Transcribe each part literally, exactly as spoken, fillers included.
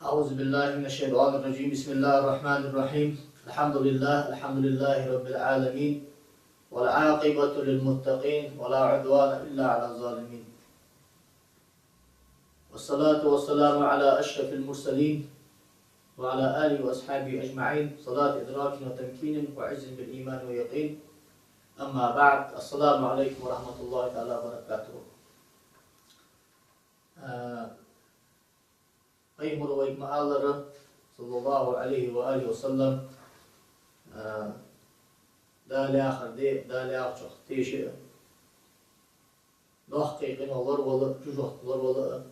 أعوذ بالله من الشيطان الرجيم. بسم الله الرحمن الرحيم. الحمد لله، الحمد لله رب العالمين. والعاقبة للمتقين، ولا عدوان إلا على الظالمين. والصلاة والسلام على أشرف المرسلين، وعلى آله وأصحابه أجمعين، صلاة إدراك وتمكين وعز بالإيمان ويقين. أما بعد، السلام عليكم ورحمة الله تعالى وبركاته. А, Пайхамара вайга ма аллара, صلى الله عليه وآله وسلم, а, Дала яхар де, Дала яхачох тешар, доккхий къиноех лоравала, чужахь лоравала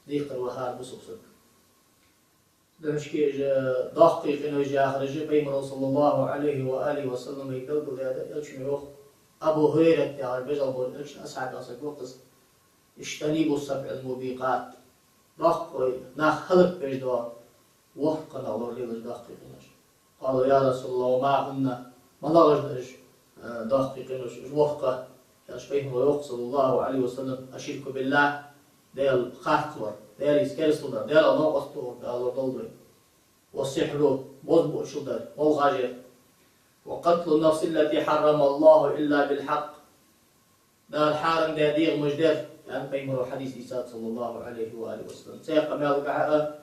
декхар ва хӀара бусалба саг. Дешкеж, доккхий къинош яхараш Пайхамара, صلى الله عليه وآله وسلم, вайга белгалдаьд, Элчано йоах, Абу ХӀурайрат яхаш, безам болча Элчан асхьабех саг ва-кх из: اجتنبوا السبع الموبقات. Доккхий, нах хӀалакбеш дола ворхӀ къинах лоралелаш доккхий къинош. قالوا: يا رسول الله، وما هن؟ МалагӀаш да уж, э, доккхий къинош, уж ворхӀ къа? Аьлча Пайхамара йоах, صلى الله عليه وسلم: الشرك بالله, Даьла харцлор, Даьлаца керастал дар, Даьлах новкъост тохар, Дала лорадолда вай. والسحر, бозбуунчалдар, молхаш яр. وقتل النفس التي حرم الله إلا بالحق. Дала хьарам даь дегӀамаш дар, аьнна, Пайхамара хьадис дийцад, صلى الله عليه وآله وسلم. Цхьаькха мел гахьа: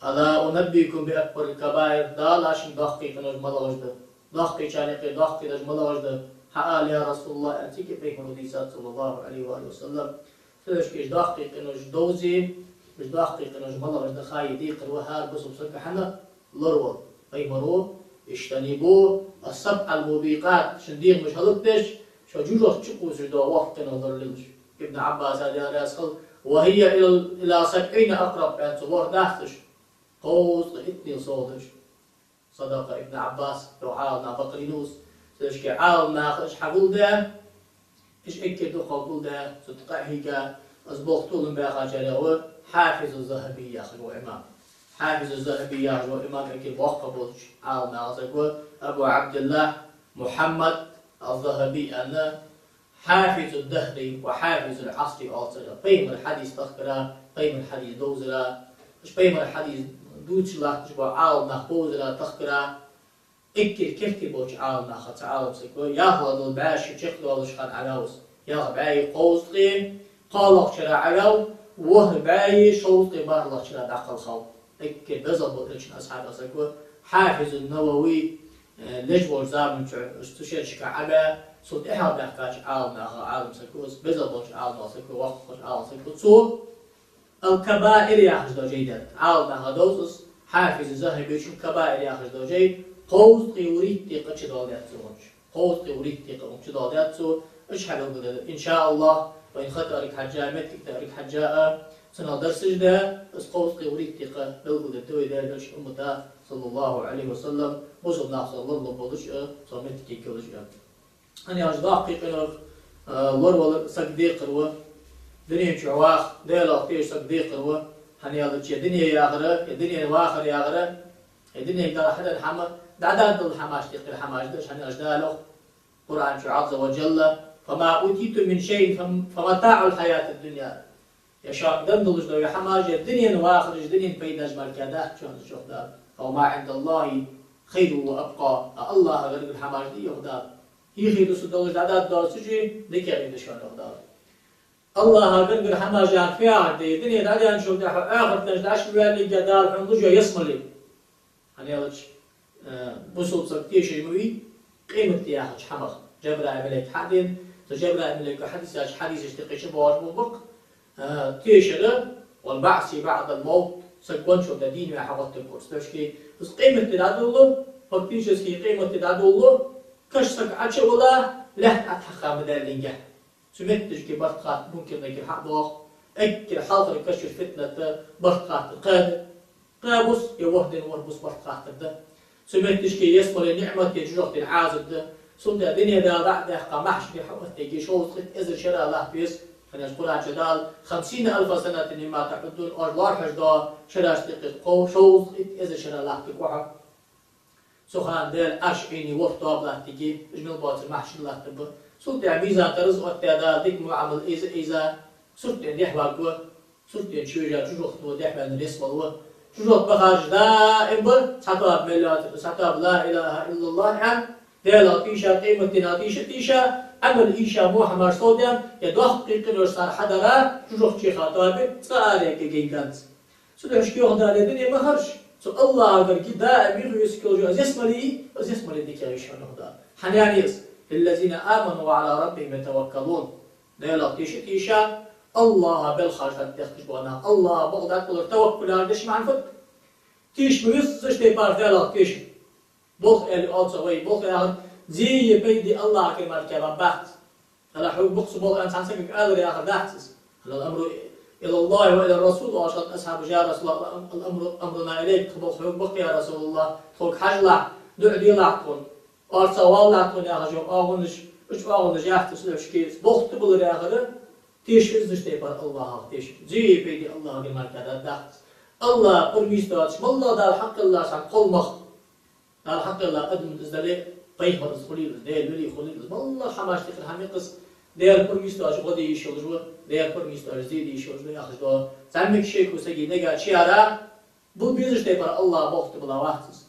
ألا أنبئكم بأكبر الكبائر؟ Дала шийна доккхий къинош малагӀаш да? Доккхийчарна юкъе доккхий дош малагӀаш да? Хьаала, я РасулаллахӀ, аьнна, цига Пайхамара дийцад, صلى الله عليه وآله وسلم. Цудухьа уж доккхий къинош довзийта, уж доккхий къинош малагӀаш да ха е декхар ва хӀара бусалба саг, хьанна лоравала. Пайхамара: اجتنبوا السبع الموبقات, шун дегӀамаш хӀалакдеш, шо чужахь чукхувсаш дола ворхӀ къинах лоралелаш. Ибн Ӏаббаса, Даьла раьза хилва: وهي إلى، إلى السبعين أقرب, аьнна, цу ворхӀ дац уж, кховзткъеи иттанел совгӀа да уж. صدق ابن عباس, йоах Ӏаламнаха, бакълийнав из. Цудухьа Ӏаламнаха уж хьагулдаь, уж эггара дукхагӀа гулдаь, цу тӀа къахьийга, из болх толам баьхачарех ва Хьафиз аз-ЗахӀаби яхаш вола имам. Хьафиз аз-ЗахӀаби яхаш вола имам эггара боккха болча Ӏаламнахах саг ва, Абу Ӏабдиллахь Мухьаммад аз-ЗахӀаби аьнна, حافظ الدهر وحافظ العصر оал цунах. Пайхамара хьадис тахкара, Пайхамара хьадис довзара, уж Пайхамара хьадис дувцаш латташ бола Ӏаламнах бовзара, тахкара, эггара керттера болча Ӏаламнахах цхьа Ӏалам саг ва. ЯлхлагӀа дола бӀаь шу чакхдоалаш хана Ӏаваьв из. Ялх бӀаьи кховзткъеи кхоалагӀча шера Ӏаваьв, ворхӀ бӀаьи шовзткъеи бархӀлагӀча шера дӀакхалхав. Эггара безам бола Элчан асхьабех саг ва. Хьафиз ан-Навави, э, леш волча заман чухь, уж цу шерашка Ӏабаь, цул тӀехьагӀа баьхкача Ӏаламнахах Ӏалам саг ва из, безам болча Ӏаламнахах саг ва, воккхача Ӏалам саг ва. Цо «Аль-Кабаир» яхаш дола жай даьд. Ӏаламнаха довз из, Хьафиз аз-ЗахӀабечо «Кабаир» яхаш дола жай, кховзткъеи вурийтта къа чудоаладаьд цо гӀонча. Кховзткъеи вурийтта къа чудоаладаьд цо, уж хьабелгалдаьд. Ин ша Аллахь, вайна ха тӀа арг хьежжа, моттиг тӀа арг хьежжа а, цунах дарсаш а даь, из кховзткъеи вурийтта къа белгалдергда вай Даьла Элчан уммата, صلى الله عليه وسلم, бусалба нах цох лоралургболаш а, цох моттиг кегийлаш а. ХӀана аьлча доккхий къинах, а, лоравала саг декхар ва, дунен чу ваха, Даьлах тешаш саг декхар ва, хӀана аьлча дуне яхар, е дунен вахар яхар, е дунен Дала хьаденна хӀама, дӀадоаладенна дола хӀамаш декхар хӀамаш да уж, хӀана аьлча Дала йоах Къуръан чу, عز وجل: فما أوتيتم من شيء فم-، فمتاع الحياة الدنيا. Е шоана денна долаш дола хӀамаш, е дунен вахараш, дунен пайдаш мара кхы дац шоана, йоах Дала. وما عند الله خير وأبقى. А АллахӀа гаргара хӀамаш да, йоах Дала, хьехаргдолаш, дӀадоаладенна доацаш, дикагӀа да шоана, йоах Дала. АллахӀа гаргара хӀамаш яхар фу яхар да? Дуне дӀадаьнначул тӀехьагӀа ахарта дӀачуваьллинге Дала хьона луш йола ялсмале. ХӀана аьлча, э, бусалба саг тешаш ма вий къематди яхача хӀамах. Жабраил малейк хьадена, цу Жабраил малейко хьадийцача хьадисашта юкъе чубоагӀаш бола ба-кх, э, тешар, «والبعث بعد الموت», саг венначул тӀехьагӀа дийна ваь хьагӀоттаргва из. То есть, из къематди дӀадолалу, фактически къематди дӀадолалу, каша саг Ӏочу а вала, лаьтта тӀа хьакха ма даьллинге. Цу метташка барт хатта Мункар-Накир хьа а доагӀа, эггара хьалхара каша чура фитнат барт хатта кхаь да. Кхаь бус е ворхӀ ден, ворхӀ бус барт хаттар да. Цу метташка ялсмален ниӀмат, е чужахь ден Ӏазап да. Цул тӀехьагӀа дуне Дала дӀа а даьккха, махьшаре хьаоттадаьлча, шовзткъеи итт эзар шера латта веза. ХӀана аьлча Къуръан чу Дала: خمسين ألف سنة مما تعدون, оаш лоархӀаш дола шерашта юкъе кхо-, шовзткъеи итт эзар шера латтаргва хьо. Цу хана Даьла Ӏарш Ӏийна ворхӀ тоаба латтаргья, уж мел боацар махьшаре латтаргба. Цул тӀехьагӀа мизан-тараза оттадаь, Дала дика-во Ӏамал ийза-ийза, сурт тӀа дехьаваргва, сурт тӀа чувижа чужахь ва, дехьаваьннар ялсмале ва. Чужахь бахараш даим ба цхьа тоба мел йоацар, цхьа тоба ла илахӀа иллаллахӀ аьнна, Даьлах тийша, къематдийнах тийша, тийша, Ӏамал ийша, мухьамар совдаьнна, е доккхий къинош цар хьадара, чужахь чехка тоба, цкъа а араяьккха гӀийгӀанца. Цудухьа шкехадале дуне ма харш, цу АллахӀагара даим юхависа йолаш йола из ялсмале, из ялсмале дика я шоана, йоах Дала. ХӀана я из? للذين آمنوا وعلى ربهم يتوكلون. Даьлах тийша, тийша, АллахӀа белхаш дӀатӀадехкаш бола нах, АллахӀа бакъдатта болар таваккул яхар дешай маӀан фуд? Тийша ма веза цу тайпара Даьлах тийша. Болх аьле оал цох вай, болх яхар зе е пайда АллахӀагара мара кхы бац. ХӀана хьога ба-кх цу болх аьнна цхьан сагага алар яхар дац из. الأمر إلى الله وإلى الرسول, оаш хьалха асхьабаша: يا رسول الله، الأمر، أمرنا إليك, тха болх хьога ба-кх, я РасулаллахӀ, тхога хьажалахь, дуӀа делахь тхона. Орцагвалалахь тхона яхаш йола оагӀонаш, уж оагӀонаш яц из, уж кхы болх тӀабиллар яхар, тийша веза цу тайпара АллахӀах тийша. Зе е пайда АллахӀагара мара кхы дац. АллахӀа пурам йист доацаш, моллагӀа Дала хьакхелла цхьа кхолмах, Дала хьакхелла адам из дале, пайхамар из хуле, Даьла вели хуле, моллагӀа хӀамаш тӀехьа хӀама я-кх из, Даьла пурам йист доацаш гӀо де йиш йолаш ва, Даьла пурам йист доацаш зе де йиш йолаш ва яхаш дола зӀамига шеко сага дега чуяра, бу безаш тайпара АллахӀа болх тӀабилла вац из.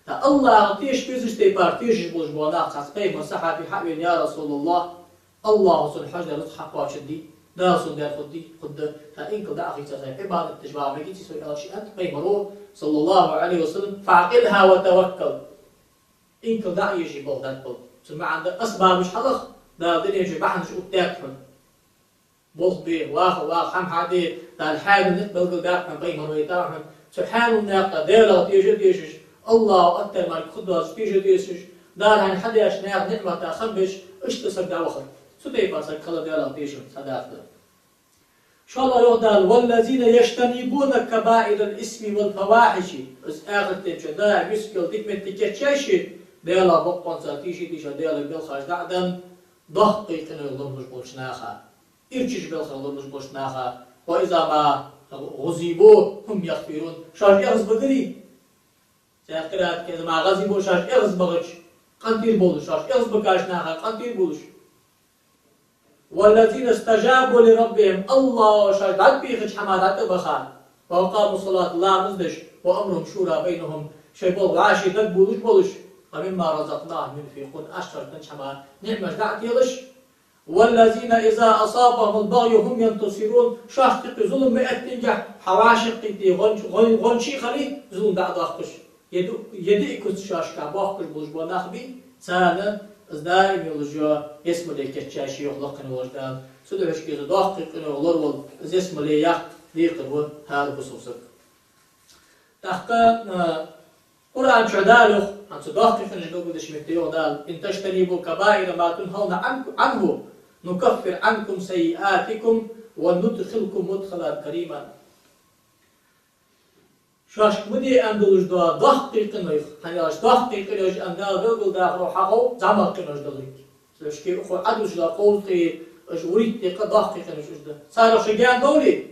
ТӀаккха АллахӀах тийша безаш тайпара тийшаш болаш бола нах цхьацца пайхамара сахьабе хьавена: يا رسول الله, АллахӀа сона хьожадаь рузкъа хьакхоачаргдий, Дала сона даьр хургдий, хургда, тӀаккха инкал дӀа а хийца, сай Ӏибадат деш вагӀа мегац со, аьлча, аьннад пайхамара, صلى الله عليه وسلم: فاعقلها وتوكل. Инкал дӀа а еш, болх дӀатӀабилла. Цун маӀан да: асбабаш хьалаха, Дала дунен чу бахьанаш оттадаьд хьона. Болх бе, ваха, ваха, хӀама хьаде, Дала хьаьнал никъ белгалдаьд хьона, пайхамар вайтав хьона. Цу хьаьнала наькъа Даьлах тийша, тийшаш, АллахӀа оттадаьр мара кхы доацаш тийша, тийшаш, Дала хьайна хьадеш наьха ниӀмата хам беш, иштта саг дӀавахар. Цу тайпара саг хила Даьлах тийша, цхьа дакъа да. ШоллагӀа йоах Дала: والذين يجتنبون كبائر الإثم والفواحش. Из ахиртен чу даим йист йола дика моттиг кийчъяьй ший, Даьлах бокъонца тийша, тийша, Даьла белхаш дӀа а денна, доккхий къинойх лоралуш болча наха. Ирча белхех лоралуш болча наха. وإذا ما غضبوا هم يغفرون. Шоаш эгӀазбагаре, цхьан къираат кхы: وإذا ما غضبوا, шоаш эгӀазбахача, къинтӀера болаш, шоаш эгӀазбахача наха къинтӀера болаш. والذين استجابوا لربهم, АллахӀа шоаш дӀабийхача хӀаман тӀа а баха. وأقاموا الصلاة, ламаз деш, وأمرهم شورى بينهم, шоай болх вӀаши дагабувлаш болаш. ومما رزقناهم ينفقون, аз шоашта деннача хӀаман ниӀмаш дӀа а телаш. والذين إذا أصابهم البغي هم ينتصرون, шоашта юкъе зулам ма эттингехь, хьа вӀашагӀкхийтте гӀонч-, гӀон-, гӀончий хиле, зулам дӀа а доаккхаш. Е ду-, е диъ куц шоашка боаккхаш болаш бола нах бий, царна из даим йолаш йола ялсмале кийчъяьй ший, йоах лакхвенна волча Дала. Цудухьа шоашка из доккхий къинойх лоравала, из ялсмале яккха декхар ва хӀара бусалба саг. ТӀаккха, а, Къуръан чу Дала йоах, хӀанз цу доккхий къиношта белгалдеш метте йоах Дала: إن تجتنبوا كبائر ما تنهون عن-, عنه نكفر عنكم سيئاتكم وندخلكم مدخلا كريما. Шоашка ма де аьнна долаш дола доккхий къинойх, хӀана аьлча доккхий къинойх аьнна Дала белгалдаккхар хьахов зӀамагӀа къинош долга. Шоашка укхо Ӏадужла кховзткъеи, уж вурийтта декъа доккхий къинош уж да. Царех шо гаьна довле,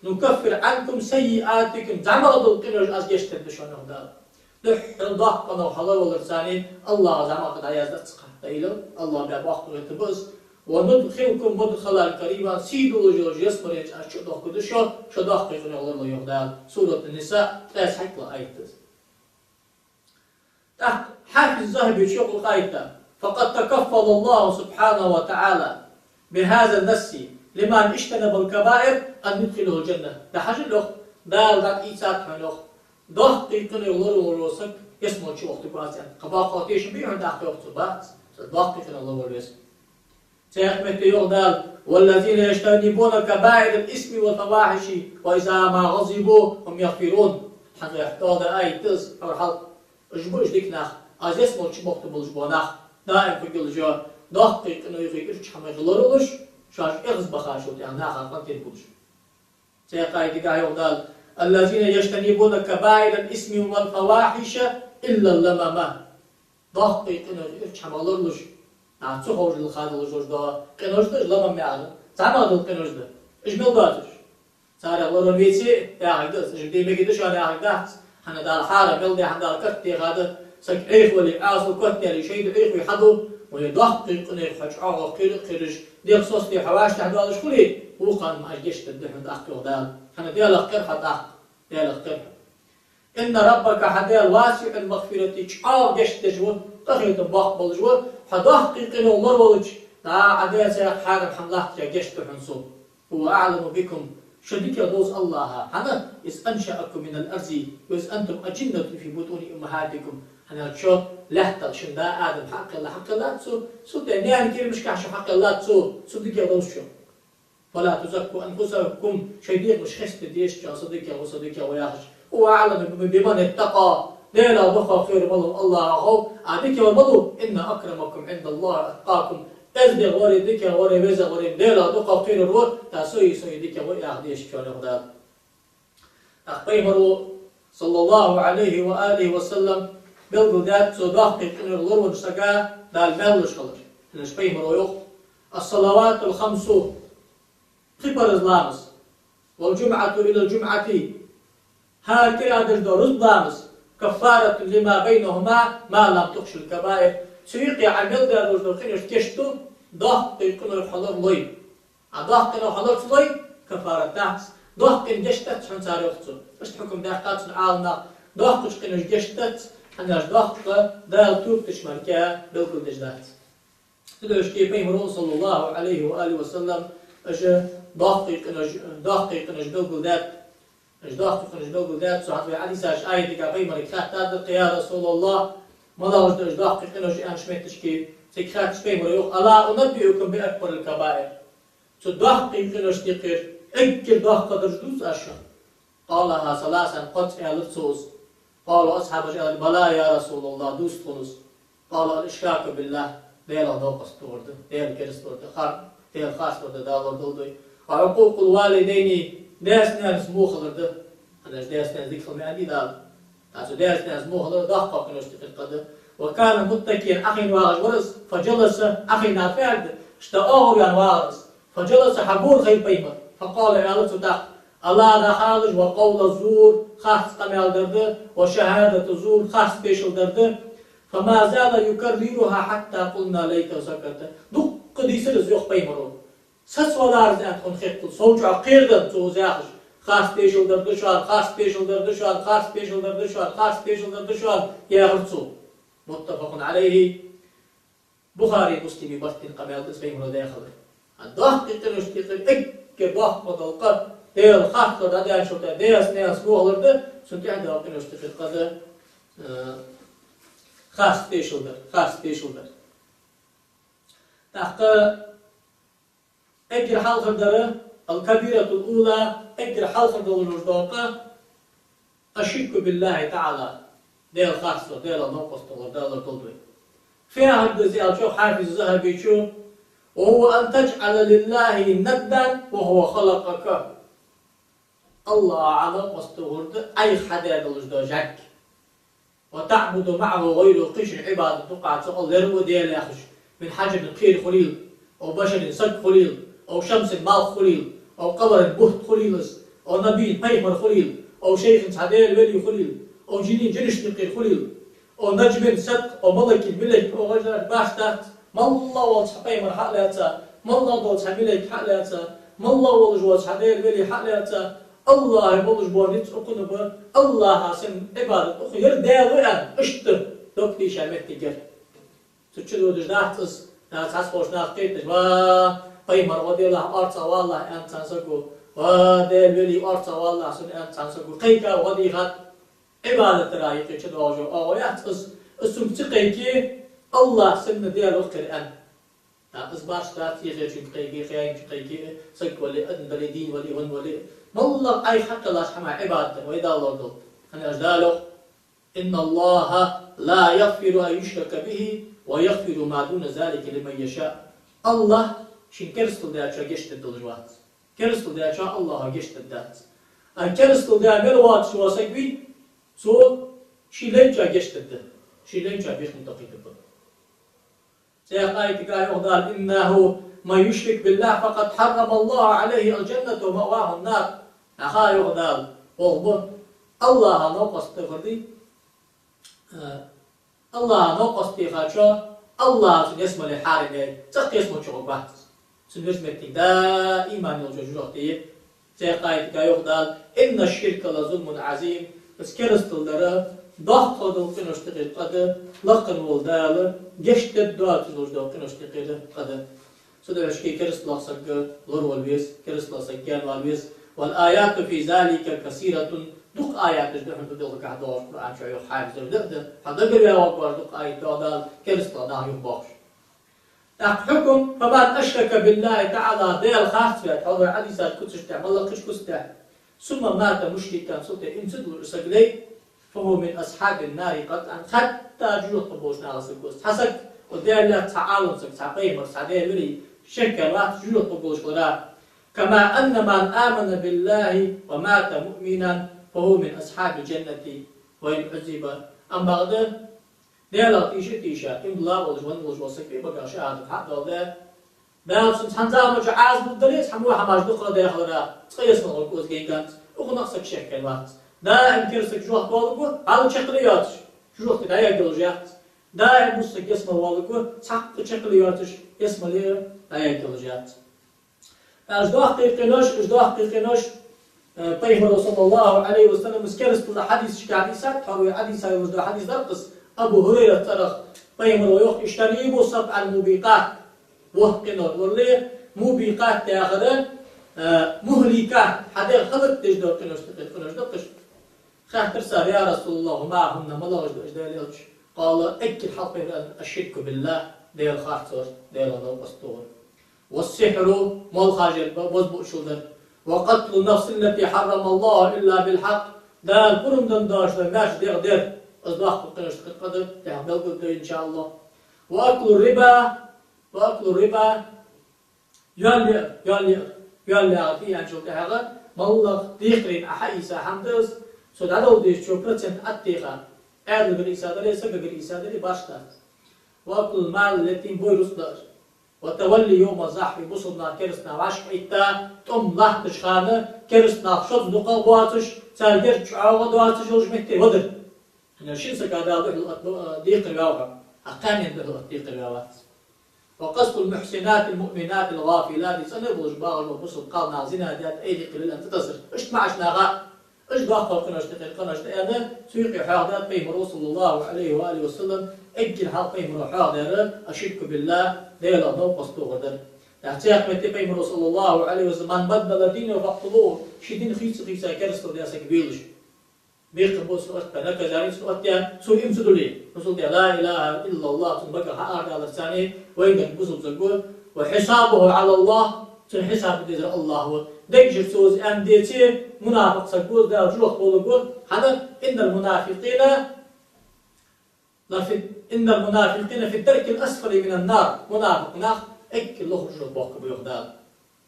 نكفر عنكم سيئاتكم, зӀамагӀа дола къинош аз гештдергда шоана, йоах Дала. Духхьал доккхий къинойх хьалвалар царна АллахӀа зӀамагӀа къа дӀаяздац цхьаккха, даилал, АллахӀа баь боккхагӀа хӀама ба из. وندخلكم مدخلا كريما, сий долаш йолча ялсмален чу аз чудохкаргда шо, шо доккхий къинойх лоравала, йоах Дала. Сурат Ан-Ниса, ткъаь цхьайттлагӀа аят да из. ТӀаккха Хьафиз ЗахӀабе чӀоагӀа кхайта: فقد تكفل الله سبحانه وتعالى بهذا النص لمن اجتنب الكبائر أن يدخله الجنة. ДӀахьажал, йоах, Дала дӀатӀаийцад хьона, йоах, доккхий къинойх лоравала вола саг ялсмале чу вахийтаргвац аьнна. Кхы боккхагӀа тешам бий хьона тӀаккха, йоах, цо? Бац, цо доккхий къинойх лоравала веза. Цхьаькха метте йоах Дала: والذين يجتنبون كبائر الإثم والفواحش وإذا ما غضبوا هم يغفرون. ХӀанз вай хьоахадаь аят да из, хьора хьалха. Уж ба уж дика нах, аз ялсмале чу бохийтаргболаш бола нах, даим фу йолаш я, доккхий къинойх, ирча хӀамах лоралуш, шоаш эгӀазбахачул тӀехьагӀа наха къинтӀера болаш. Цхьаькха аята тӀа йоах Дала: الذين يجتنبون كبائر الإثم والفواحش إلا اللمم. Доккхий къинойх, ирча хӀамах лоралуш, наха ца ховш хадалуш дола къинош да уж, ламам яхар, зӀамагӀа дола къинош да. Уж мел доацаш? Царех лоралуш веце, яхилга да из, уж де мегаш да шоана, яхилга дац. ХӀана, Дала хьарам мел даь, хӀана, Дала карт техад, саг Ӏехавале, Ӏаьсал котъяьле, шоай дуӀайх вай хьаду, вай доккхий къинойх хьо чӀоагӀа кхер а кхераш, дегӀ соцаде хьо вӀаштӀехьа доалаш хуле, вокхарна ма аз гештдергда хьона тӀаккха, йоах Дала. ХӀана, Даьлах кхер хьо тӀаккха, Даьлах кхер хьо. إن ربك, хьа Даьла, واسع المغفرة, чӀоагӀа гешт деш ва, къахетам боккха болаш ва, хьо доккхий къинойх лораволча, дӀа Ӏа даь ца яхача хьарам хӀама латтача гешт ду хьона цо. هو أعلم بكم, шо дикагӀа довз АллахӀа, хӀана, إذ أنشأكم من الأرض وإذ أنتم أجنة في بطون أمهاتكم, хӀана аьлча шо лаьттах шун да Адам хьакхелла, хьакхеллад цо, цу тӀа наьна кӀира мишкахь шо хьакхеллад цо, цо дикагӀа довз шо. فلا تزكوا أنفسكم, шоай дегӀамаш хестадеш, шо са дикагӀа ва, са дикагӀа ва яхаш. هو أعلم بمن اتقى, Даьлах дукха кхерар малав АллахӀа хов, а дикагӀвар малав, إن أكرمكم عند الله أتقاكم. Эздий вар, дикагӀвар, веза вар Даьлах дукха кхерар ва, тӀаккха со а, со а дикагӀа ва яха дешаш чу леладаьд. ТӀаккха Пайхамара, صلى الله عليه وآله وسلم, белгалдаьд цу доккхий къинойх лораволча сага Дала маьл луш хилар. ХӀана аьлча Пайхамара йоах: الصلوات الخمس, пхи парз ламаз, والجمعة إلى الجمعة, хӀара кӀира деш дола рузба ламаз, كفارة لما بينهما ما لم تغش الكبائر. Цу юкъе Ӏа мел даь долаш дола къинош гешт ду, доккхий къинойх хьо лоралой. Ӏа доккхий къинойх хьо лоралой, кафарат дац, доккхий къинош гешт дац хьона цар, йоах цо. Иштта хьукам даьккхад цун Ӏаламнаха, доккхий къинош гешт дац, хӀана аьлча доккха Дала тоба деш мара белгалдеш дац. Цудухьа Пайхамара, صلى الله عليه وآله وسلم, уж доккхий къинош, доккхий къинош белгалдаьд, уж доккхий къинош белгалдаьд, цу хьатӀавай хьадисаш, аятага Пайхамарга хаьттад: يا رسول الله, малагӀаш да уж доккхий къинош аьннача моттиге, цига хаьттача Пайхамара йоах: ألا أنبئكم بأكبر الكبائر. Цу доккхий къиношта юкъера эггара доккхагӀдараш дувц аз шоана? قالها ثلاثا, кхозза аьлар цо из. قالوا, асхьабаша аьлар: بلى يا رسول الله, дувц тхона из. قال: الإشراك بالله, Даьлах новкъост тохар да, Даьла керасталур да, хар-, Даьла харцлур да, Дала лорадолда вай. وعقوق الوالدين, даьца-наьнаца во хилар да. ХӀана аьлча даьца-наьнаца дика хила маьнди Дала. ТӀаккха цу даьца-наьнаца во хилар доккхий къиношта юкъера къа да. وكان متكئا, Ӏохайна вагӀаш вар из, فجلس, Ӏохайна фаьрда, иштта оагӀорваьнна вагӀар из. فجلس, хьагора хайра Пайхамар. فقال, аьлар цо тӀаккха: ألا, дӀахалаш, وقول زور, харц къамаьл дар да, وشهادة زور, харц тешал дар да. فما زال يكررها حتى قلنا ليته سكت. Дукха дийцар из, йоах Пайхамара. Сацаваларий из аьнна тхона хеттал, сов чӀоагӀа кхераденнад цо из яхаш. Харц тешал дар да шоана, харц тешал дар да шоана, харц тешал дар да шоана, харц тешал дар да шоана, яхар цо. متفق عليه. Бухари, Муслима барт баь къамаьл да из, Пайхамара даь хилар. А доккхий къиношта юкъера эггара доккха дола къа, Даьла харцлур да, Даьла шота, даьца-наьнаца во хилар да, цунна тӀехьа дола къиношта юкъера къа да, э, харц тешал дар, харц тешал дар. ТӀаккха эггара хьалхара дар, الكبيرة الأولى, эггара хьалхара долаш дола къа, الشرك بالله تعالى, Даьла харцлур, Даьлах новкъост тохар, Дала лорадолда вай. Фу яхар да из аьлча, йоах Хьафиз ЗахӀабечо: وهو أن تجعل لله ندا وهو خلقك. АллахӀа новкъост тохар да Ӏайха хьадаь долаш дола жӀарг. وتعبد معه غيره, кхычун Ӏибадат ду Ӏа цу Аллахьа, лерру Даьла яхаш, من حجر, кхера хулийла, أو بشر, саг хулийла, أو شمس, малх хулийла, أو قمر, бутт хулийла из, أو نبي, пайхамар хулийла, أو شيخ, цхьа Даьла вели хулийла, أو جن, жинашта юкъера хулийла, أو نجم, саг, أو ملك, малайк, оаха гӀажар баш дац, моллагӀа волча цхьа пайхамар хьа а лаьца, моллагӀа долча цхьа малайк хьа а лаьца, моллагӀа волаш вола цхьа Даьла вели хьа а лаьца, АллахӀа болаш бола низ укхунна ба, АллахӀа санна Ӏибадат укхо яр Даьла ва аьнна, иштта дог тийша моттиг яр. Цу чу додаш дац из, цхьацца болча наха кхеташ: ва пайхамар гӀо делахь, орцагӀвалалахь, аьнна цхьан саго, ва Даьла вели, орцагӀвалалахь сона, аьнна цхьан саго, кхайка гӀо дийхад, Ӏибадатара юкъе чудоагӀаш йола оагӀув яц из, из цунга ца кхайке, АллахӀ санна Даьла ва-кх ер аьнна. ТӀаккха из башха дац, тӀехьарчунга кхайке, хаьинчунга кхайке, саг вале, адам вале, дийна вале, венна вале. МоллагӀа Ӏайха хьакхеллача хӀаман Ӏибадат дар вай Далла лорадолда. ХӀана аьлча Дала йоах: إن الله لا يغفر أن يشرك به ويغفر ما دون ذلك لمن يشاء. АллахӀ шийна керастал даьчоа гешт дергдолаш вац. Керастал даьчоа АллахӀа гешт дергдац. А керастал даь мел воацаш вола саг вий, цо ший лайначоа гешт дергда, ший лайначоа бехке тохийтаргба. ЦӀаькха аятага йоах Дала: إنه من يشرك بالله فقد حرم الله عليه الجنة ومأواه النار. Наха, йоах Дала, гӀолба АллахӀа новкъост тохар дий, э, АллахӀа новкъост техачоа АллахӀа цунна ялсмале хьарам яьй, цӀаккха ялсмала чу гӀоргвац из. Цунна вирс моттиг даим йолча жожагӀате я. ЦӀаькха аятага йоах Дала: إن الشرك لظلم عظيم. Из керастал дар доккхагӀа дола къиношта юкъера къа да, лакха вола Дала гешт дергдоацаш долаш дола къиношта юкъера къа да. Цудухьа ший керастал саг лоравала веза, керастал саг гаьнавала веза. والآيات في ذلك كثيرة. Дукха аяташ да хьона духьалгахьа доагӀаш Къуръан чу, юха хьафизар да, да. Хьа дагара ваьгӀа вар дукха аят да Дала керастал нах юхабоахаш. ТӀаккха хьукам: فمن أشرك بالله تعالى, Даьла харц ваь, хьалха хьадисаш куцаш тӀа, малагӀча куц тӀа, ثم مات مشركا, цул тӀехьа иман ца диллача сага ле, فهو من أصحاب النار قطعا, хатта жожагӀате болча нахах саг ва из. Цхьа саг, ва Даьла лаьца цхьа Ӏалам саг, цхьа пайхамар, цхьа Даьла вели, шекваьнна вац жожагӀате болаш хилара. كما أن من آمن بالله ومات مؤمنا فهو من أصحاب الجنة وإن عذب. Амма бакъда, Даьлах тийша а тийша, иман дилла волаш, венна волаш вола саг, багах шахӀадат хьа а доаладаь, Дала цунна цхьан заман чу Ӏазап дергдале, цхьа во хӀамаш дукха даь хилара, цкъа ялсмале гӀоргва из генга, укхунах саг шекваьнна вац. Даим кераста саг жожагӀате воалларгва, хьал чаккхе йоацаш, жожагӀате дӀаяргйолаш яц. Даим бусалба саг ялсмале воалларгва, цхьаккха чаккхе йоацаш, ялсмале дӀаяргйолаш яц. Уж доккхий къинош, уж доккхий къинош, э, Пайхамара, صلى الله عليه وسلم, из керастал хьадисашка хьадисат, тхьовра вай хьадис йолаш дола хьадис дар-кх из, Абу Хурайрата цӀерагӀа, Пайхамара йоах: اجتنبوا السبع الموبقات. ВорхӀ къинош, валлахӀи, мубикъат яхар, э, мухликат, хьа дегӀ хӀалакдеш дола къинош, къинош да-кх уж. Хаьттар цар: يا رسول الله، وما هن, малагӀаш да уж, Даьла Элча? قال: эггара хьалха, Пайхамара аьннад: الشرك بالله, Даьла харцвар, Даьлах новкъост тохар. والسحر, молхаш яр, бо-, бозбуунчалдар. وقتل النفس التي حرم الله إلا بالحق, Дала пурам денна доацаш дола маьрша дегӀ дар. Из доккхий къиношта юкъера къа да, тӀехьа белгалдергда, إن شاء الله. وأكل الربا, وأكل الربا, йоал яар, йоал яар, йоал яхар тӀа аьнначул тӀехьагӀа, малагӀа декхарийна Ӏа хьаийца хӀама да из, цо дӀадала дезача процент Ӏотеха, Ӏаьдалгара ийца дале, сагагара ийца дале, башха дац. وأكل مال اليتيم, бой рузкъа даар. وتولي يوم الزحف, бусалба нах кераста нах вӀашкаӀитта, тӀом латтача хана, кераста нах шозза дукхагӀа боацаш, царгара чӀоагӀа доацаш йолча метте вадар. ХӀана, шин сага Дала духьал атта, а, декхар ваьв хьо, хьа кхаьннена духьал атта декхар ваьвац. وقذف المحصنات المؤمنات الغافلات, цӀена болаш багӀаш бола бусалба кхалнах зина даьд, айдикъ лилан тӀатасар. Иштта маӀача наха, уж доккхий къиношта юкъера къинош да аьнна, цу юкъе хьоахадаьд Пайхамара, صلى الله عليه وآله وسلم, эггара хьалха Пайхамара хьоахадаьр الشرك بالله, Даьлах новкъост тохар дар. ТӀаккха цхьан метте Пайхамара, صلى الله عليه وسلم: من بدل دينه فاقتلوه, ший дин хийца-хийца керастал даь саг велаш. Бекхам ба цунна оттабаь, наказани цунна оттаяь, цо иман ца дилле. Расул даь: لا إله إلا الله, цун багах хьаарадаларца вайна бусалба саг ва. وحسابه على الله, цун хьисап дезар АллахӀ ва. Дегашка цо из аьнна деце, мунафикъ саг ва из, Дала жожагӀате воалларгва. ХӀана: إن المنافقين لفي، إن المنافقين في الدرك الأسفل من النار. Мунафикъ нах эггара лохача жожагӀате боккхаргба, йоах Дала.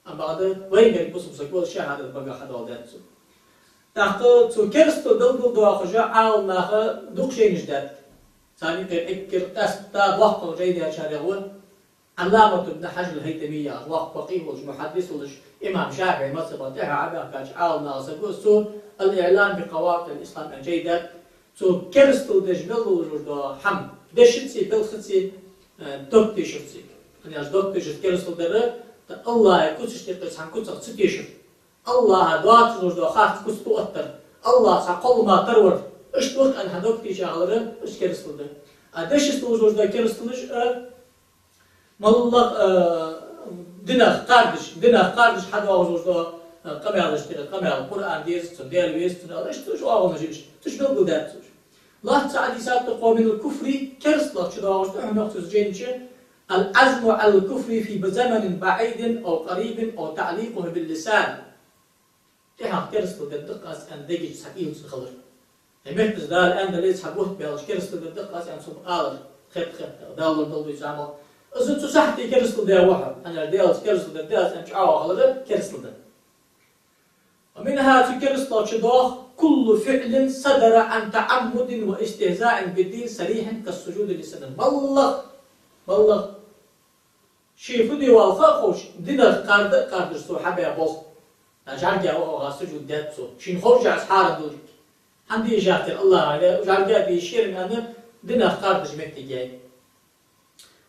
Амма бакъда вайна бусалба саг ва из, шахӀадат багах хьадоаладаьд цо. ТӀаккха цу керастал белгалдоахаш Ӏаламнаха дукха жайнаш даьд. Царна юкъера эггара къаьстта доккхагӀа жай даьчарех ва Ӏалламат ибн Хьажар аль-ХӀайтамий яхаш, воккха факъихӀ волаш, мухьаддис волаш, имам ШафиӀий мазхӀаба тӀехьа Ӏобаьхкача Ӏаламнахах саг ва из. Цо الإعلام بقواطع الإسلام аьнна жай даьд. Цо керастал деш мел долаш дола хӀама, дешацеи, белхацеи, э, дог тешарцеи. ХӀана аьлча дог тешар керастал дар, АллахӀа куцашта юкъера цхьан куцах ца тешар. АллахӀа доацаш долаш дола харц куц тӀаоттар. АллахӀ цхьа кхоллама тара вар. Иштта ва-кх аьнна хьа дог тийша хилар, из керастал да. А дешаца долаш дола керасталаш, э, малагӀа, э, динах кхардаш, динах кхардаш хьадоагӀаш дола, э, къамаьлаш тӀера, къамаьл, Къуръан дезац цунна, Даьла везац цунна, иштта уж оагӀонаш иштта, цу чу белгалдаьд цо уж. Лоацца хьадис да-кх: ومن الكفر, керасталах чудоагӀаш да, хьона йоах цо жайна чу, العزم على الكفر في زمن بعيد أو قريب أو تعليقه باللسان. ТӀехьагӀа керастал дергда-кх аз аьнна дега чу цхьа уйла цун хилар. Е меттаца Дала аьнна дале, цхьа бутт баьлча керастал дергда-кх аз аьнна цунна алар, хетта-хетта, Дала лорадолда из Ӏамал. Из цу сахьте керастал даь ва хьо, хӀана аьлча Даьлаца керастал дергда аз аьнна чӀоагӀо хилар керастал да. ومنها, цу керасталах чудоагӀа: كل فعل صدر عن تعمد واستهزاء بالدين صريح كالسجود للصنم. МалагӀа, малагӀа ший фу де валла ха а ховш, динах кхарда а кхардаш цо хьабаь болх. ЖӀарга ва оаха сужуд даьд цо, шийна ховш а, из хьарам долга. ХӀана де йиш яц АллахӀага, жӀарга де йиш яр аьнна, динах кхардаш моттиг яй.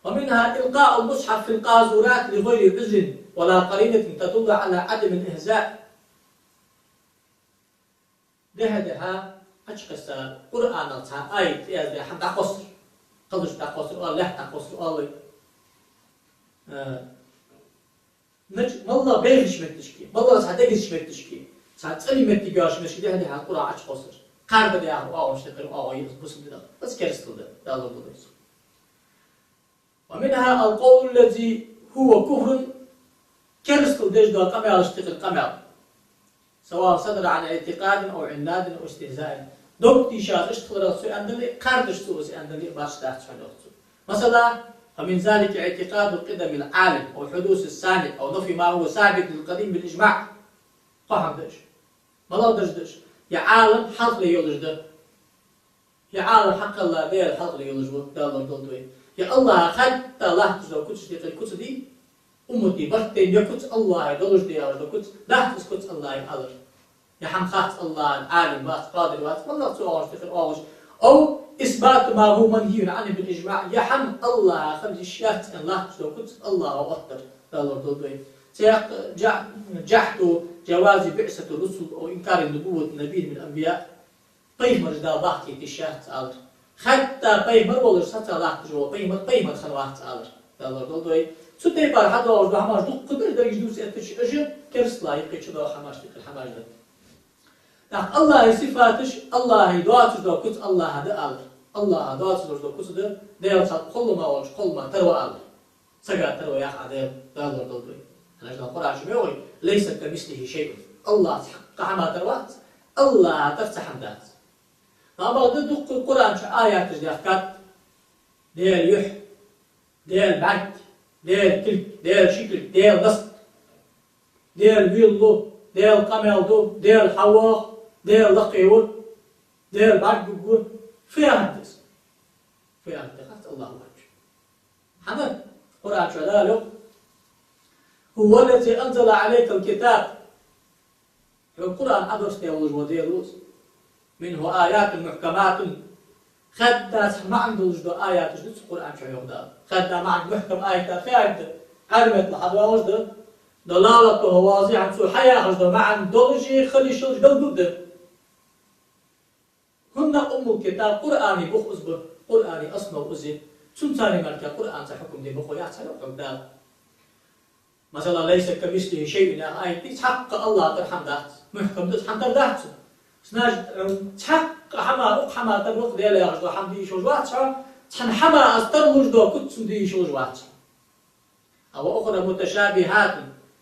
ومنها إلقاء المصحف في القاذورات لغير عذر ولا قرينة تدل على عدم الإهزاء. Дехьа-дехьа Ӏочукхесса, Къуръанах цхьа аят тӀаяздаь хӀама дӀакхоссар. Кхалуш дӀакхоссар оал, лаьтта дӀакхоссар оал вай. Э, нач-, моллагӀа бӀехача моттигашка, моллагӀа цхьа дегазача моттигашка, цхьа цӀена моттиг йолча моттигашка дехьа-дехьа Къуръан Ӏочукхоссар. Кхарда яхар оагӀонаш тӀехьа, оагӀув йиъ бусалба динах. Из керастал да, Дала лорадолда вай. ومنها القول الذي هو كفر, керастал деш дола къамаьлаш тӀехьа къамаьл. سواء صدر عن اعتقاد أو عناد أو استهزاء. Дог тийша из иштта хиларах цо аьннадале, кхардаш цо из аьннадале, башха дац хьона йоах цо. Масала, فمن ذلك اعتقاد قدم العالم أو حدوث الصانع أو نفي ما هو ثابت للقديم بالإجماع. Кхо хӀама да уж. МалагӀдараш да уж? Е Ӏалам хьалхале йолаш да. Е Ӏалам хьакхелла Даьла хьалхале йолаш ва, Дала лорадолда вай. Е АллахӀа хадда латташ дола куцаш тӀехьа куц дий, уммата барт тайна, е куц АллахӀа долаш да яхаш дола куц, дац из куц АллахӀа алар. Е хӀама хац АллахӀа, Ӏалим вац, къадир вац, моллагӀа цу оагӀонаш тӀехьа оагӀув. أو إثبات ما هو منهي عنه بالإجماع, е хӀама АллахӀа хила йиш яц аьнна латташ дола куц АллахӀа оттар, Дала лорадолда вай. Цхьаькха جح-, جحد جواز بعثة الرسل أو إنكار نبوة نبي من الأنبياء. Пайхамараш Дала бахкийта йиш яц алар. Хадда пайхамар волаш саца латташ вола пайхамар пайхамар хинна вац алар, Дала лорадолда вай. Цу тайпара хьадоагӀаш дола хӀамаш дукха да, деррига дувца эттача, уж керастала юкъе чудоагӀа хӀамаш, тӀехьа хӀамаш да. ТӀаккха АллахӀа сифаташ, АллахӀа доацаш дола куц АллахӀа да алар. АллахӀа доацаш дола куц да, Даьла цхьа кхоллама волча кхоллама тара ва алар. Сага тара ва яха Ӏа Даьла, Дала лорадолда вай. ХӀана аьлча Къуръан чу ма йоах вай: ليس كمثله شيء. АллахӀ цхьаккха хӀама тара вац, АллахӀа тара цхьа хӀама дац. Амма бакъда дукха Къуръан чу аяташ даьхкад: Даьла юхь, Даьла бӀарг, Даьла кулг, Даьла ши кулг, Даьла наст, Даьла вийлла ва, Даьла къамаьл да, Даьла хьавоагӀа, Даьла лакхе ва, Даьла бӀаргагургва. Фу яхар да из? Фу яхар да хац АллахӀ воацачо. ХӀана? Къуръан чу Дала йоах: هو الذي أنزل عليك الكتاب. Хьога Къуръан Ӏодоссадаь волаш вола Даьла ва из. منه آيات محكمات. Хадда цхьа маӀан долаш дола аяташ да цу Къуръан чу, йоах Дала. Хадда маӀан мухькам аят да, фу аят да? Ӏарбий меттала хьадоагӀаш да. دلالته واضحة, цо хьаяхаш дола маӀан долаш а, хила йиш йолаш а белгала да. ХӀана? أم الكتاب, Къуръана бух из ба, Къуръана основа из я. Цунца мара Къуръанца хьукам де бокъо яц хьона, йоах Дала. Масала, ليس كمثله شيء яха аят, цхьаккха АллахӀа тара хӀама дац, мухькам да из, хӀама тара дац цо. Значит, м, цхьаккха хӀама, укх хӀама тара, укх Даьла яхаш дола хӀама де йиш йолаш вац хьо, цхьан хӀаман аз тара луш дола куц цунна де йиш йолаш вац хьо. А وأخر متشابهات.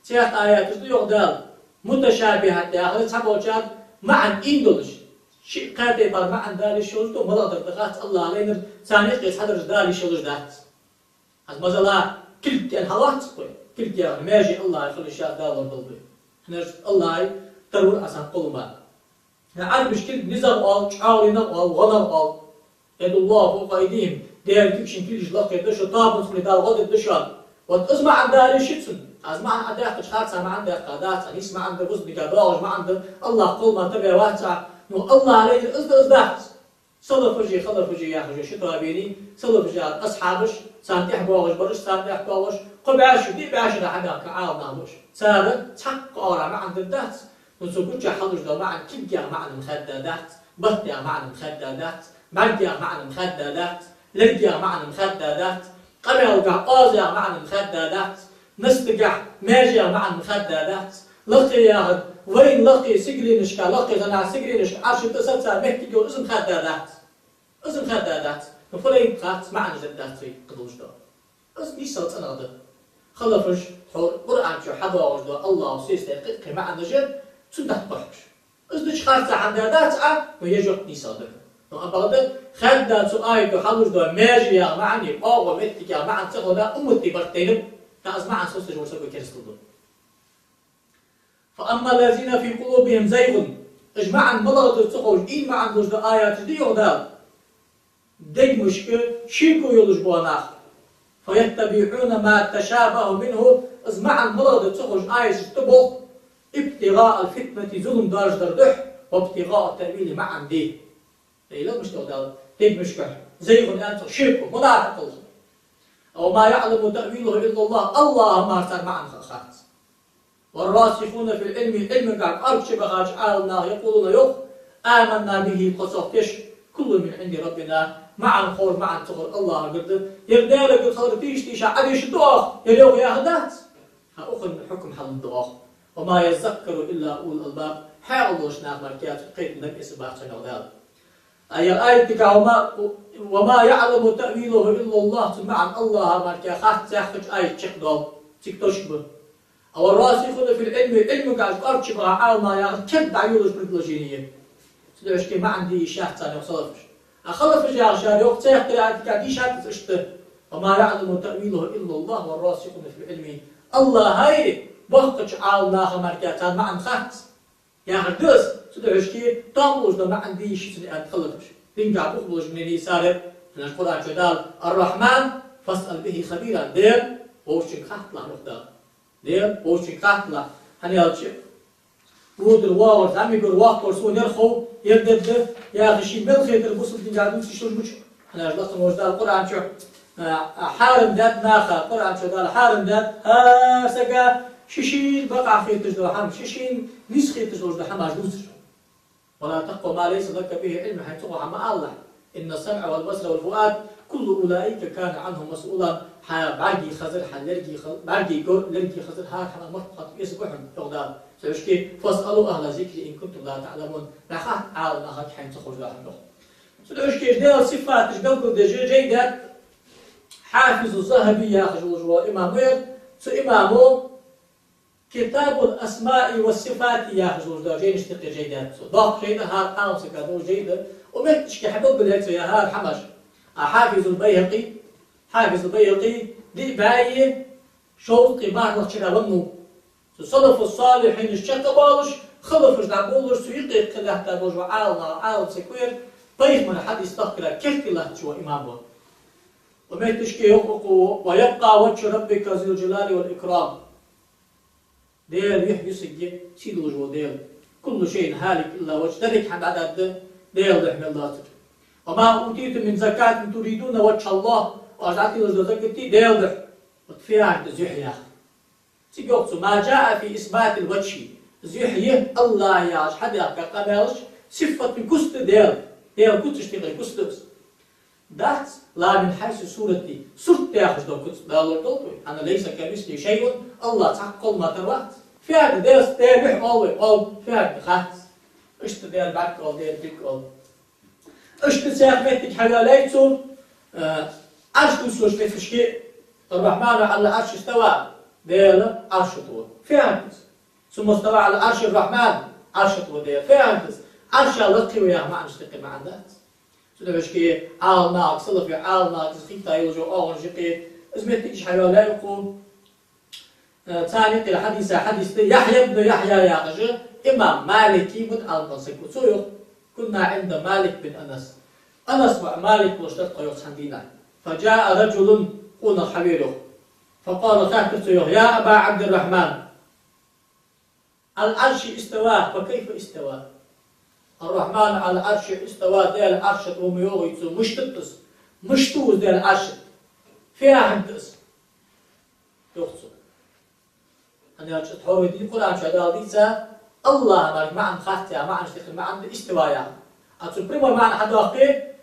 Цхьаькха аяташ да, йоах Дала, муташабихӀат яхар, цхьаболчар маӀан ийна долаш, шиъ кхаь тайпара маӀан дала йиш йолаш да, малагӀдар да хац АллахӀа лайнар, царна юкъе цхьадараш дала йиш йолаш дац. Хьажал, масала, кулг аьнна хьалоац вай. Кулг яхар маьже АллахӀа хила йиш яц, Дала лорадолда вай. ХӀана аьлча АллахӀа тара ва Ӏа цхьан кхоллама. Ӏарбаша кулг низагӀа оал, чӀоагӀленагӀа оал, гӀанагӀа оал. يد الله فوق أيديهم. Даьла кулг ший кулгашта лакхе да шо, тоабанца хуле Дала гӀо дергда шоана. Вот из маӀан дала йиш я цун. Аз маӀан Ӏодаьккхача харцахьа маӀан даьккха дац, а нийса маӀан да, вузнига доагӀаш маӀан да, АллахӀ кхоллама тара вац Ӏа. Ну, АллахӀа лайнар из да, из дац. Салафаши халафаши яхаш я ши тоабани, салафаш яхар асхьабаш, царна тӀехьа боагӀаш бараш, царна тӀехьа боагӀаш, кхо бӀаь шу, диъ бӀаь шу да хьабаьхка Ӏаламнах ба уж. Цар цхьаккха оагӀорахьа маӀан дергдац, ну, цу гучахь хьалуш дола маӀан кулг яха маӀан-м хаьдда дац, батт яха маӀан-м хаьдда дац, бӀарг яха маӀан-м хаьдда дац, лерг яха маӀан-м хаьдда дац, къамаьлагахь оаз яха маӀан-м хаьдда дац, настагахь маьже яха маӀан-м хаьдда дац. Лакхе яхар, вайна лакхе сигаленашка, лакхе зӀамига сигаленашка Ӏарша тӀа саца моттиг йола, из-м хаьдда дац. Из-м хаьдда дац. Ну, фу лайнаб хац, маӀанаш дергдац вай кхы долаш дола. Из нийсагӀа цӀенагӀа да. Халафаш, хьо Къуръан чу хьадоагӀаш дола АллахӀа сийсаздаь кхы-кхы маӀанаш, цунна тӀакхоачаш. Из дича харцахьа хӀама даьдац Ӏа, ну, ер жоп нийсагӀа да. Ну, амма бакъда, хаьдда цу аято хьалуш дола маьже яха маӀан, оагӀув, моттиг яха маӀан ца хилча, уммата барт тайнаб, тӀаккха из маӀан соцаш вар саго керастал ду. فأما الذين في قلوبهم زيغ. Уж маӀан малагӀа да ца ховш, ийна маӀан долаш дола аяташ да, йоах Дала. Дегашка шеко йолаш бола нах. فيتبعون ما تشابه منه. Из маӀан малагӀа да ца ховш, аяташта тӀаболх. ابتغاء الفتنة, зулам даржадар духьа, وابتغاء تأويله, маӀан де. Ай, лелаш да Дала, дегашка زيغ аьнна цох, шеко, мунафикъал. وما يعلم تأويله إلا الله. АллахӀа мара цар маӀан ха-, хац. والراسخون في العلم, Ӏилмагахь кӀоарга чубахача Ӏаламнаха يقولون, йоах: آمنا به, тхо цох теш, كل من عند ربنا, маӀан ховр, маӀан ца ховр АллахӀагара да. Ер Даьлагара хилар тийша-тийша Ӏодийшад оаха, ер йоах яхар дац. ХӀа, укхан хьукам хьалургда оаха. وما يذكر إلا أولو الألباب, хьаькъал долча наха мара кхетам, кхетам дага эса бац, аьннад Дала. Ер аятага وما, وما يعلم تأويله إلا الله, цун маӀан АллахӀа мара хац яхача аята чакхдоал, цига тосуш ба. والراسخون في العلم, Ӏилмага кӀоарга чубаха Ӏаламнаха яхар кхы дӀайолалуш предложени я. Цудухьа шки маӀан де йиш яц царна, йоах салафаша. А халафаша яхачар, йоах, цхьайттара аятага дийшад из иштта: وما يعلم تأويله إلا الله والراسخون في العلم. АллахӀа, боккхача Ӏаламнаха мара царна маӀан хац яхар да из. Цудухьа шки тоам болаш дола маӀан де йиш я цун, аьннад халафаша. Динга бух болаш мнени я цар. ХӀана аьлча Къуръан чу Дала: الرحمن فاسأل به خبيرا. Даьла вовзачунга хатталахь, йоах Дала. Даьла вовзачунга хатталахь. ХӀана аьлча, водар-воагӀар, зӀамигар-воккхагар сона ер хов, ер дергда яхаш, шийна мел хетар бусалба динга дувцаш хилча. ХӀана аьлча лакха волча Дала Къуръан чу, а, а, хьарам даьд наха, Къуръан чу Дала хьарам даьд хӀара сага ший-шийна бакъахьа хеташ дола хӀама, ший-шийна нийса хеташ долаш дола хӀамаш дувцаш. ولا تقف ما ليس لك به علم, хьайна ца ховр хӀама ма алалахь. إن السمع والبصر والفؤاد كل أولئك كان عنه مسؤولا. Хьа бӀаргий хазар, хьа лергий хал-, бӀаргий го-, лергий хазар, хӀара хӀаман мохк хатта эса ба хьона, йоах Дала. Цудухьа шки: فاسألوا أهل الذكر إن كنتم لا تعلمون. ДӀахатта Ӏаламнахага, хьайна ца ховш дола хӀама, йоах. Цудухьа шки Даьла сифаташ белгалдеш жай даьд Хьафиз ЗахӀаби яхаш волаш вола имам вар. Цу имамо «Китабул асмаи ва сифати» яхаш долаш дола жайнашта юкъе жай даьд цо. Доккха жай да, хӀара Ӏаламсага дола жай да. Укх метте шки хьабелгалъяьй цо ер хӀара хӀамаш. А Хьафизул Байхьакъи, Хьафизул Байхьакъи диъ бӀаьи шовзткъеи бархӀлагӀча шера веннав. Цу салафу-салихьинаш чакхбоалаш, халафаш дӀаболалуш, цу юкъе кхы лаьтта болаш вола Ӏалам, Ӏаламсаг вар, пайхамара хьадис тохкара керте латташ вола имам ва. Укх метте шки йоах укхо: «ويبقى وجه ربك ذو الجلال والإكرام». Даьла юхь юсаргья, сий долаш вола Даьла. «كل شيء هالك إلا وجهه». Деррига хӀама дӀадаргда, Даьла юхь мел доацар. «وما أوتيتم من زكاة تريدون وجه الله». Оаш дӀателаш дола закат Даьла духьа. Вот фу яхар да из юхь яхар? Цига йоах цо: «ما جاء في إثبات الوجه». Из юхь я АллахӀ яхаш хьадаьхка къамаьлаш, сифат, куц да Даьла. Даьла куцашта юкъера куц да из. Дац, «لا من حيث الصورة», сурт яхаш дола куц, Дала лорадолда вай. ХӀана: «ليس كمثله شيء», АллахӀ цхьаккха кхоллама тара вац. Фу яхар да Даьла, Даьла юхь оал вай, оал, фу яхар да хац. Иштта Даьла бӀарг оал, Даьла дика оал. Иштта цхьа моттиг хьайоалаяьй цо, э, Ӏарш дувцаш моттигашка: «الرحمن على العرش استوى», Даьла Ӏарша тӀа ва. Фу яхар да из? «ثم استوى على العرش الرحمن», Ӏарша тӀа ва Даьла. Фу яхар да из? Ӏарша лакхе ва яха маӀанашта юкъера маӀан дац. Цудухьа шки Ӏаламнахага, салафий Ӏаламнахага из хетта йолаш йола оагӀонаш юкъе из моттигаш хьайоалаяьй укхо. Э, царна юкъера хьадис, хьадис да, Яхья ибн Яхья яхаш имам Малика мутаӀаллакъ саг ва. Цо йоах: «كنا عند مالك بن أنس». Анас воӀ Малик волча тӀа дар тхо, йоах, цхьан дийнахьа. «فجاء رجل», къонах хьавера, йоах. «فقال», хаьттар цо, йоах: «يا أبا عبد الرحمن، على العرش استوى، فكيف استوى؟ الرحمن على العرش استوى», Даьла Ӏарша тӀа ва ма йоагӀий цо, мишта да из? Мишта ва из Даьла Ӏарша тӀа? Фу яхар да из? Йоах цо. ХӀана аьлча тхьовра вай дийцар, Къуръан чу Дала дийцар, АллахӀа мара маӀан хац яха маӀанашта юкъера маӀан да истива яхар. А цун прямой маӀан хьадоаккхе,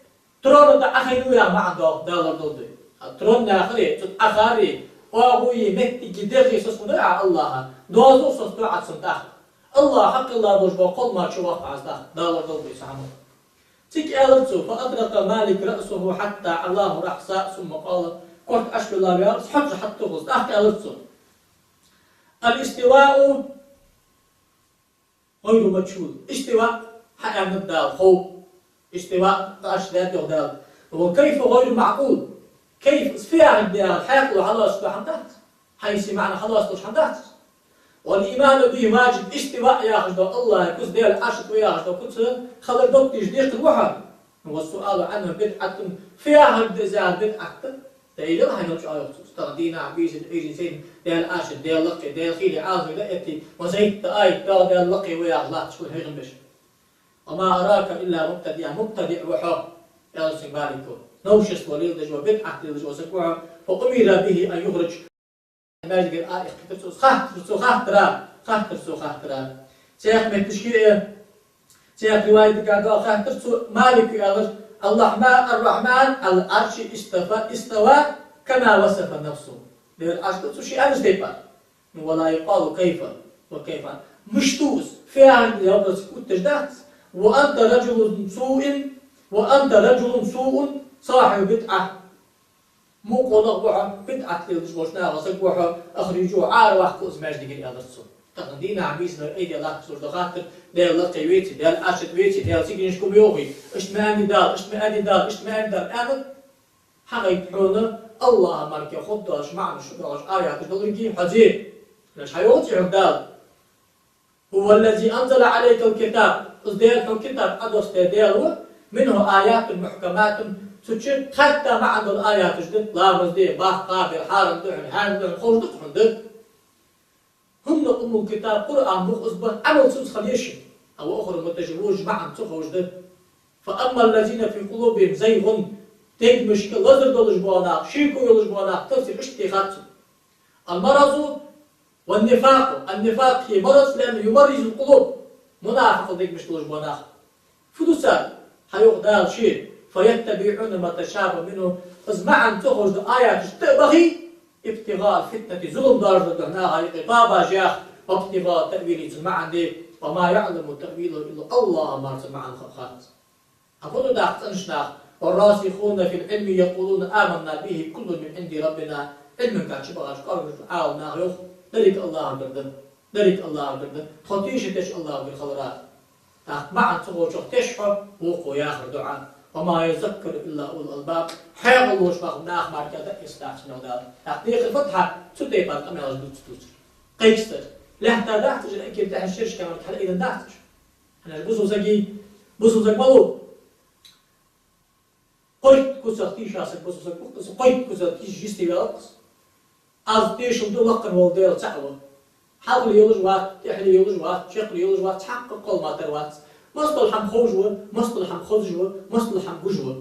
трона тӀа Ӏохайна ва яха маӀан доаккх, Дала лорадолда вай. А трон яхари, цу тӀа Ӏохари, оагӀуви, моттиги, дегӀи соцаду Ӏа АллахӀа, доазув соцаду Ӏа цун тӀехьа. АллахӀ хьакъ хилла болаш бола кхоллам чувоаккх Ӏа из тӀехьа, Дала лорадолда вай цу хӀамах. Цига аьлар цо: «فأطرق مالك رأسه حتى علاه رأسا ثم قال», корта Ӏочубиллав яхар, хьоццо хьатӀатохав из, тӀаккха аьлар цо: «الاستواء غير مجهول». Истива, хьааьннад Дала, хов. Истива, Ӏарш даьд, йоах Дала. «وكيف غير معقول». Кайф, из фу яхар да яхар, хьаькъало хьалоаца дола хӀама дац. Хьайсий маӀан хьалоаца долаш хӀама дац. «والإيمان به واجب», истива яхаш дола АллахӀа куц, Даьла Ӏарша тӀа ва яхаш дола куц хилар доттийша декхар ва хьона. «والسؤال عنه بدعة», фу яхар да из яхар бидӀат да. Далил хьайна чӀоагӀа йоах цо. Стага дийнахьа, бийсан, Ӏуйрийна, сайна Даьла Ӏарша, Даьла лакхе, Даьла хийла Ӏазапе да эти, ва зайт да, айт да, Даьла лакхе ва яхаш латташ хул хьехам беш. «وما أراك إلا مبتدعا», мубтадиӀ ва хьо, аьлар цунга Малико. Новшество леладеш ва, бидӀат леладеш ва саг ва хьо. «فأمر به أن يخرج». Маьждигера араэккхийтар цо из, хаттар цо хаттара, хаттар цо хаттара. Цхьа метташка, э, Цхьан риваятагахь доагӀа хаттар, цо Малика аьлар: «الرحمن، الرحمن على العرش استوى، استوى كما وصف نفسه». Даьла Ӏарша тӀа цо ше аьннача тайпара. Ну, ولا يقال كيف وكيف. Мишта ва из, фу яхар да, ялбарца утташ дац. «وأنت رجل سوء، وأنت رجل سوء صاحب بدعة». Мукъа нах ва хьо, бидӀат леладеш болча нахах саг ва хьо, ахрижу, Ӏараваккха из маьждигера, аьлар цо. Тахан дийнахьа бийсанна айде латташ дола хаттар: Даьла лакхе веций, Даьла Ӏарша тӀа веций, Даьла сигинашка ма йоахий, иштта ма аьннадий Дала, иштта ма аьннадий Дала, иштта ма аьннадий Дала аьнна, хьагӀайта хьона АллахӀа мара хургдоацаш маӀан шу доагӀаш аяташ долга хьо зе. Леш хьайоагӀа цӀи хьога Дала. «هو الذي أنزل عليك الكتاب». Из Даьла хьога китаб Ӏодоссадаь Даьла ва, «منه آيات محكمات», цу чу хатта маӀан дола аяташ да, ламаз де, бакъ кхабар, хьарам да хьона, хьанал да хьона, ховш да-кх хьона да. «هن أم الكتاب», Къуръан мукъа из ба, Ӏамал цунца хила еза шун. А وأخر متشابهات, вож маӀан ца ховш да. «فأما الذين في قلوبهم زيغ», дегашка лазар долаш бола нах, шеко йолаш бола нах, тафсир иштта техад цо. «المرض والنفاق». Ан-нифакъ, хӀаьта мараз, لأنه يمرض القلوب. Мунафикъал дегаш долаш бола нах. Фу ду цар? Хьайоах Дала ше: «فيتبعون ما تشابه منه». Из маӀан ца ховш дола аяташ тӀа а бахе, «ابتغاء الفتنة», зулам даржадалар да наха юкъе тоабаш яха, «وابتغاء تأويله», цун маӀан де, «وما يعلم تأويله إلا الله». АллахӀа мара цун маӀан ха-, хац. А фу ду тӀаккха цӀенача наха: «والراسخون في العلم يقولون آمنا به كل من عند ربنا». Ӏилманга чу багӀаш кӀоаргагӀа Ӏаламнаха йоах: деррига АллахӀагара да, деррига АллахӀагара да, тхо тешаш АллахӀагара хилар. ТӀаккха маӀан ца ховчох теш хьо, вокхо яхар ду Ӏа: «وما يذكر إلا أولو الألباب». Хьаькъал долаш бола нах мара кхы а эс дац мел Дала. ТӀаккха дехар фатхьа цу тайпара къамаьлаш дувц-, дувцар. Кхайксар. Лаьтта дац уж, экир тӀехьа шерашка мара хьалъайденна дац уж. ХӀанз бусалба саг, бусалба саг малув? Кхойтта куцах тийша саг бусалба саг ва-кх из, кхойтта куцах тийша йисте ваьв-кх из. Аз тешал ду, лакха вола Даьла цаӀ ва. Хьалхале йолаш вац, тӀехьале йолаш вац, чаккхе йолаш вац, цхьаккха кхоллама тара вац. Массадола хӀама ховш ва, массадола хӀама хозаш ва, массадола хӀама гуш ва.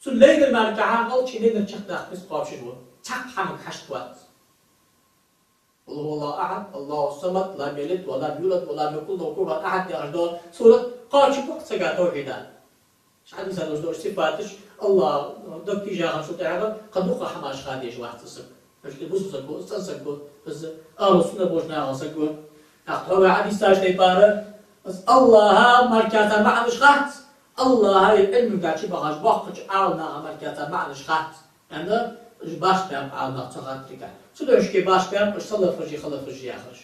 Цун лайнар мара кхы хьагӀал, ший лайнар чакхдаккха веза кхоачаш ва. Цхьаккха хӀамага хьашт вац. «قل هو الله أحد، الله الصمد، لم يلد ولم يولد ولم يكن له كفوا أحد», яхаш дола сурат кхоачаш ва-кх цунга тавхьида. Ший хьадиса долаш дола сифаташ, АллахӀ дог тийша хинначул тӀехьагӀа кхы дукха хӀамаш ха дезаш вац из саг. Иштта бусалба саг ва, из цӀена саг ва, из ахӀлу сунна болча нахал саг ва. ТӀаккха тхога хьадис деш тайпара, из АллахӀа мара кхы цар маӀанаш хац, АллахӀа е Ӏилманга чу багӀаш боккхача Ӏаламнаха мара кхы цар маӀанаш хац. Аьнна, уж башха баьннаб Ӏаламнах цу хаттарагахь. Цудухьа бусалба баьннаб уж салафаши халафаши яхараш.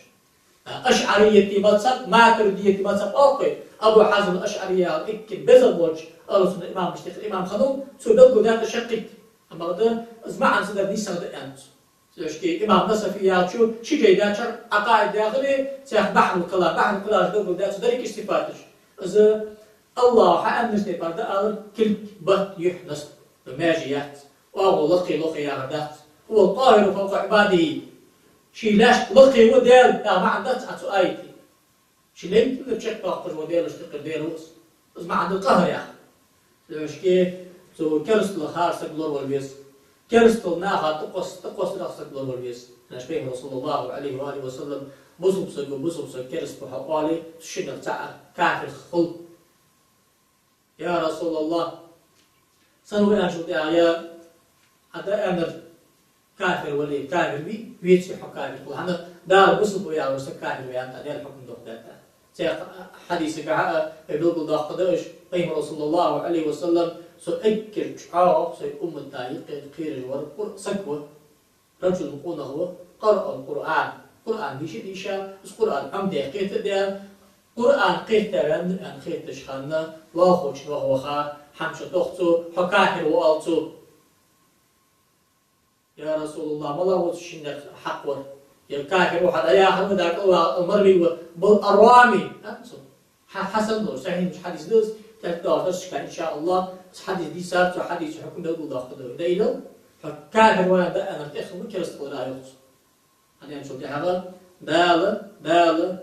АшӀарийятий мазхӀаб, матуридийятий мазхӀаб оал-кх вай, Абу Хьазм АшӀарий яхаш эггара безагӀа болча ахӀлу сунна имамашта юкъера имам хиннав, цо белгалдаьд шаккхе. Амма да, из маӀан ца дар нийса да аьннад цо. Цудухьа имам Насафи яхачо ший жай даьчар Ӏакъаид яхар, цхьаькха Бахьрул Калам, Бахьрул Калам чу белгалдаьд цо деррига сифаташ. Из АллахӀа хьааьннача тайпара да аьлар: кулг, бат, юхь, наст, маьже яц, оагӀув лакхе, лохе яхар дац. «هو القاهر فوق عباده». Ший лаьшка лакхе ва Даьла, яха маӀан дац Ӏа цу аята. Ший лайнар чакхдоаккхаш вола Даьла, иштта юкъера Даьла ва из. Из маӀан да къахӀар яхар. Цудухьа цу керастал хьара саг лоравала веза. Керастал наха тӀакхосс-, тӀакхоссарах саг лоравала веза. Хьанаш Пайхамара, صلى الله عليه وآله وسلم, бусалба саго, бусалба саго кераста ва хьо оале, цу шиннех цаӀ кафир хул. «يا رسول الله», сенна ва аьнначул тӀехьагӀа, е, хьа да аьннар кафир вале, кафир вий, веций хьо кафир хул. ХӀана, Дала бусалба ва яхаш саг кафир ва аьннад, Даьла хьукам дохадаьд. Цхьаькха хьадисагахь а вай белгалдоаккхаргда уж, Пайхамара, صلى الله عليه وسلم, со эггара чӀоагӀа сай уммата юкъе кхераш вар Къур-, саг ва. Раджул къонах ва, قرأ القرآن. Къуръан дийша а дийша, из Къуръан Ӏомадаь кхетадаь, Къуръан кхетавенна, аьнна хеташ хинна, лоалахочун ваха-ваха, хӀама чудоах цо, хьо кафир ва оал цо. «يا رسول الله», малагӀа ва цу шиннех хьакъ вар? Е кафир ва хьо дӀаяхар ва, дӀакӀалвар ва, марлий ва, «بل الرامي», аьннад цо. Хьа-, хьасан долаш, сахьихь долаш хьадис да из, тӀехьа доагӀача дарсашка, إن شاء الله, из хьадис дийцар, цу хьадиса хьукам белгалдоаккхаргда вай. Да илал, хьо кафир ва аьнна да аьннар тӀеххьа ва кераста хилар, йоах цо. ХӀана аьлча тӀехьагӀа Дала, Дала,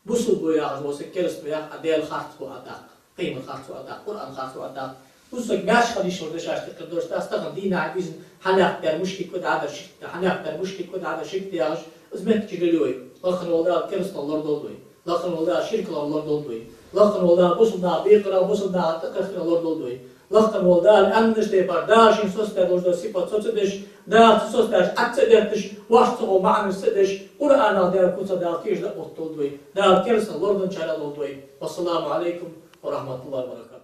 бусалба ва яхаш вола саг кераста ва яхар, Даьла харц ва Ӏа тӀаккха, Пайхамар харц ва Ӏа тӀаккха, Къуръан харц ва Ӏа тӀаккха. Бусалба саг маьрша хила йиш йолаш да шоашта юкъера дош, тӀаккха тахан дийнахьа бийсан хьанехк дар мушрик ва дӀадар ширк да, хьанехк дар мушрик ва дӀадар ширк да яхаш, из моттигаш лелаю вай. Лакхе вола Дала керастал лорадолда вай. Лакха вола Дала ширках лорадолда вай. Лакха вола Дала бусалба наха бекхарах, бусалба наха тӀакхайкарах лорадолда вай. Лакха вола Дала аьннача тайпара Дала шийна соцадаь долаш дола сифат соцадеш, Дала ца соцадаьраш Ӏа ца детташ, вайна ца хов маӀанаш ца деш, Къуръанах дер куца Дала тешаш да отталда вай. Дала керастал лораденначарех лолда вай. Вассаламу Ӏалайкум ва рахьматуллахӀи ва баракатухӀ.